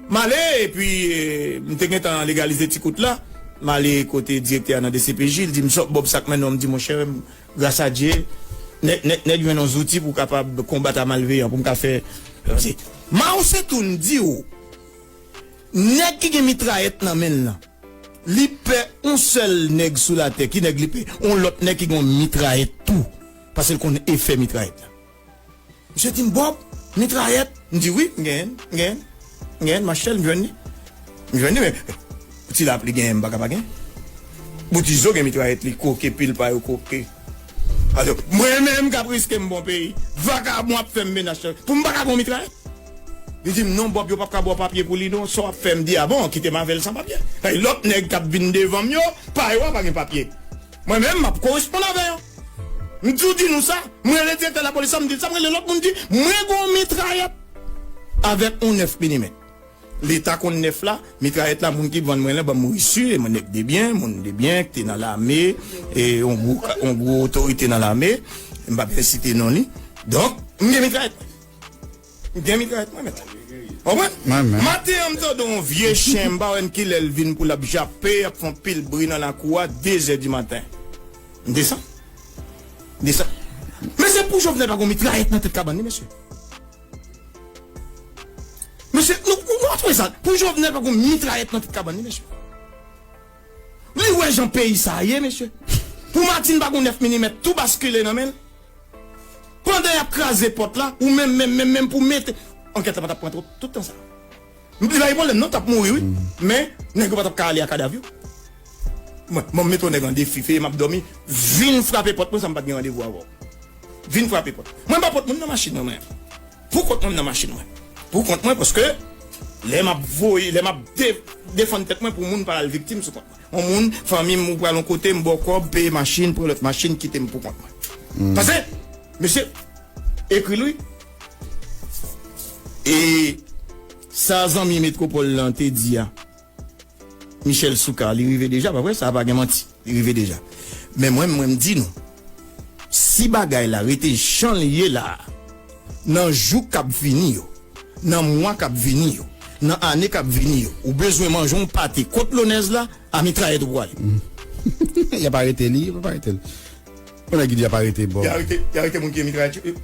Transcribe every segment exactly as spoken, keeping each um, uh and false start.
M ale, epi, eh, m te gentan legalize ti kout la. M ale kote direktè a nan D C P J, li di m, "Sòt Bob, sa k mennen w?" M di, "Monchè, gras a Dye, nèg, nèg, nèg jwenn yon zouti pou kapab konbat a malveyan, pou m ka fè." Mao Tse Tung di w, nèg ki gen mitrayèt nan men l lan, li pè yon sèl nèg sou latè. Ki nèg li pè? Yon lòt nèg ki gen yon mitrayèt tou, paske l konn efè mitrayèt la. Misye di m, "Bob, mitrayèt?" M di, "Wi, m genyen, m genyen, m genyen, m achte l, m jwenn li. M jwenn li, men ti lapli genyen, m pa ka pa genyen." Boutizo gen mitrayèt li, koke, pil pa yo koke. Alò, mwen menm k ap riske m bon peyi, vakabon ap fè m menas, pou m pa ka gen mitrayèt? Li di m, "Non, Bob, yo p ap ka ba w papye pou li, non, sa w ap fè." M di, "A bon, kite m avè l san papye." Lòt nèg k ap vin devan m yo, pa yo a pa gen papye. Mwen menm, m ap koresponn avè yo. M toujou di nou sa. Mwen rele direktè lapolis la, m di l sa, mwen rele lòt moun, m di, "Mwen gen yon mitrayèt avèk yon nèf milimèt." Leta konn nèf la, mitrayèt la, moun ki vann mwen la, ban m resi, e mwen nèg de byen, moun de byen, ki te nan lame, e yon gwo, yon gwo otorite nan lame, m p ap site non li. Donk, m gen mitrayèt. M gen mitrayèt mwen, mèt. Konprann? Maten an, m tande yon vye chen, m pa wè n kilè l vin pou l ap jape, ap fè yon pil bri nan lakou a, de zè di maten. M desann. M desann. Mesye, pou Jovenel pa gen mitrayèt nan tèt kabann li, mesye. Mesye, nou, nou, nou twouve sa. Pou Jovenel pa gen mitrayèt nan tèt kabann li, mesye. Li wè jan peyi sa ye, mesye. Pou Martine pa gen nèf milimèt, tou baskile nan men l. Pandan y ap kraze pòt la, ou menm, menm, menm, menm pou mete. Ankèt la pa t ap pran twòp, tout tan sa. M di pa gen pwoblèm, non, t ap mouri, wi. Men, nèg yo pa t ap ka ale a kadav yo. Mwen, mwen mete yon nèg an defi, feye m ap dòmi, vin frape pòt mwen, san m pa t gen randevou avè w. Vin frape pòt. Mwen, m pa pot moun nan machin mwen, mwen. Pou kont mwen, m nan machin mwen. Pou kont mwen, paske lè m ap voye, lè m ap de-, defann tèt mwen pou moun pa al viktim sou kont mwen. Yon moun, fanmi m, ou pral yon kote, m ba w kòb, peye machin, pran lòt machin, kite m pou kont mwen. Pase, mesye, ekri l wi. E sa zanmi Metwopòl lan te di a, Michel Soukar, li rive deja, pa vre? Sa pa gen manti. Li rive deja. Men mwen, mwen, m di nou, si bagay la rete jan l ye la a, nan jou k ap vini yo, nan mwa k ap vini yo, nan ane k ap vini yo, ou bezwen manje yon pate kot Lonèz la, a mitrayèt ou pwale. Y ap arete li, y ap arete l. Konnen ki di y ap arete Bob. Y arete, y arete moun ki gen mitrayèt yo.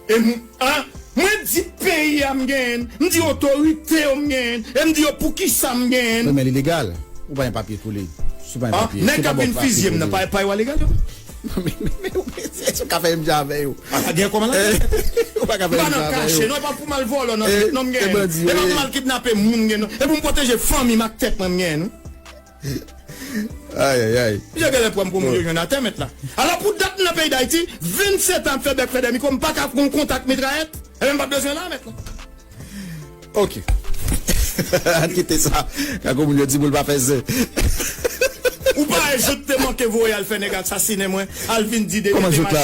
E m, a, mwen di peyi a m genyen, m di otorite yo m genyen, e m di yo poukisa m genyen. Wi, men li legal. Ou pa gen papye tou li. Si w pa gen papye, nèg k ap vin fizye m nan, pa, pa yo a legal yo. Men, men, men, men, èske w ka fè menm jan avè yo? A, pa gen kòman la. Ou pa ka fè menm jan avè yo. M pa nan kache, non, e pa pou m al vòlò nan, non, m genyen. E pa pou m al kidnape moun, m genyen, non. E pou m pwoteje fanmi m ak tèt mwen, m genyen, non. Ay, ay, ay. Misye genlè pran m pou moun yo jwenn atè, mèt la. Alò, pou dat m nan peyi Dayiti, vennsenk an ap fè bèk fè dèmi kou, m pa ka gon kontak mitrayèt. Ebyen, m pa t bezwen la, mèt la. Ok. Ann kite sa. Kako moun yo di pou l pa fè zen. Ou pa wè jout te manke voye al fè nèg asasinen mwen, al vin di detente machin. Kòman jout la?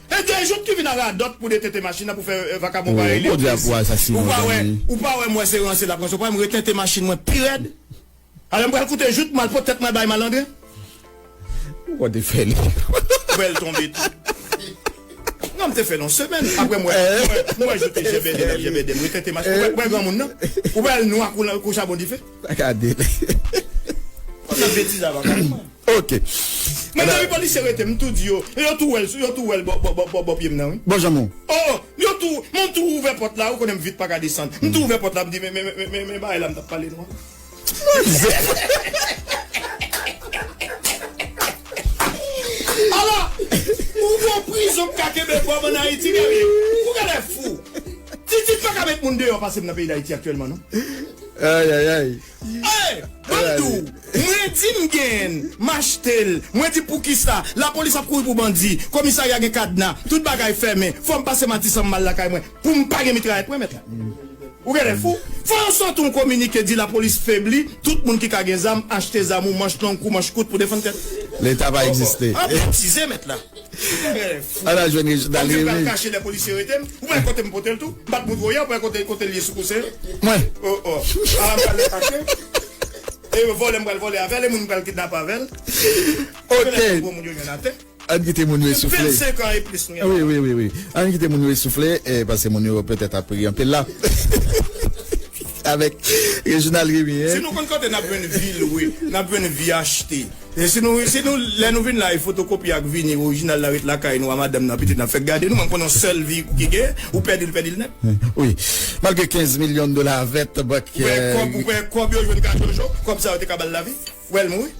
E de jout ki vin a radòt pou detente machin nan pou fè, eh, vakabon parèy li. Bondye ap pou asasinen w, zanmi. Ou pa wè, ou pa wè m wè se ranse l ap ranse, ou pa wè m retente machin mwen pi rèd. Alò, m pral koute jout, m al pot tèt mwen bay malandren. Ou te fè li. Ou wè l tonbe tou. Non, m te fè l yon semèn. Apre, m wè, m wè, m wè jout te jebede l ap jebede m. Retente machin. Ou wè, ou wè granmoun nan? Ou wè l nwa kou, kou chabon dife? Pa gade l. Konsa betiz avoka. Ok. Men depi polisye rete, m tou di yo, yo tou wè l, yo tou wè l bò, bò, bò, bò, bò pye m nan, wi. Bon, Jean Mou. Oh, yo tou, mwen tou ouvè pòt la, ou konnen m vit pa ka desann. M tou ouvè pòt la, m di, men, men, men, men, men, bagay la, m t ap pale nou an. Ala, ou gon prizon k ka kenbe Bob ann Ayiti, Guerrier. Ou genlè fou. Titid pa ka met moun deyò pase m nan peyi Dayiti aktyèlman, non. Ay, ay, ay. Ey, ban m di w, mwen di m genyen l, m achte l, mwen di poukisa, lapolis ap kouri pou bandi, komisarya gen kadna, tout bagay fèmen, fò m pase Matisan m al lakay mwen, pou m pa gen mitrayèt mwen, mèt la. Ou genlè fou? Fò yo sòti yon kominike di lapolis febli, tout moun ki ka gen zam, achte zam ou manch long kou manch kout pou defann tèt. Leta pa egziste. Ap betize, mèt la. Ala jwenn Reginald Rémy. Bondye pral kache lè polisye rete m. Ou wè kote m pote l tou? M pa t montre w yè, ou wè kote, kote l ye sou kouse? Mwen. Oh, oh. A, m pral kache. E vòlè m pral vòlè avè l, e moun m pral kidnape avè l. Ok. Gwo moun yo jwenn atè. Ann kite moun yo soufle. Vennsenk an e plis nou gen. Wi, wi, wi, wi. Ann kite moun yo soufle, eh, paske moun yo petèt ap ri anpil la. avèk Reginald Remy, si nou konn kote n ap jwenn vi lwe, n ap jwenn vi achte. E si nou, si nou, lè nou vin la, e fotokopi ak vini orijinal la ret lakay nou a madanm nan, pitit nan fèk gade nou, mwen m konnen yon sèl vi ki gen, ou pèdi l, pèdi l nèt. Wi. Malgre kenz milyon dola vèt bank. Ou wè kòb, ou wè kòb yo jwenn ka Jojo, kòb sa yo te ka ba l lavi, ou wè l mouri.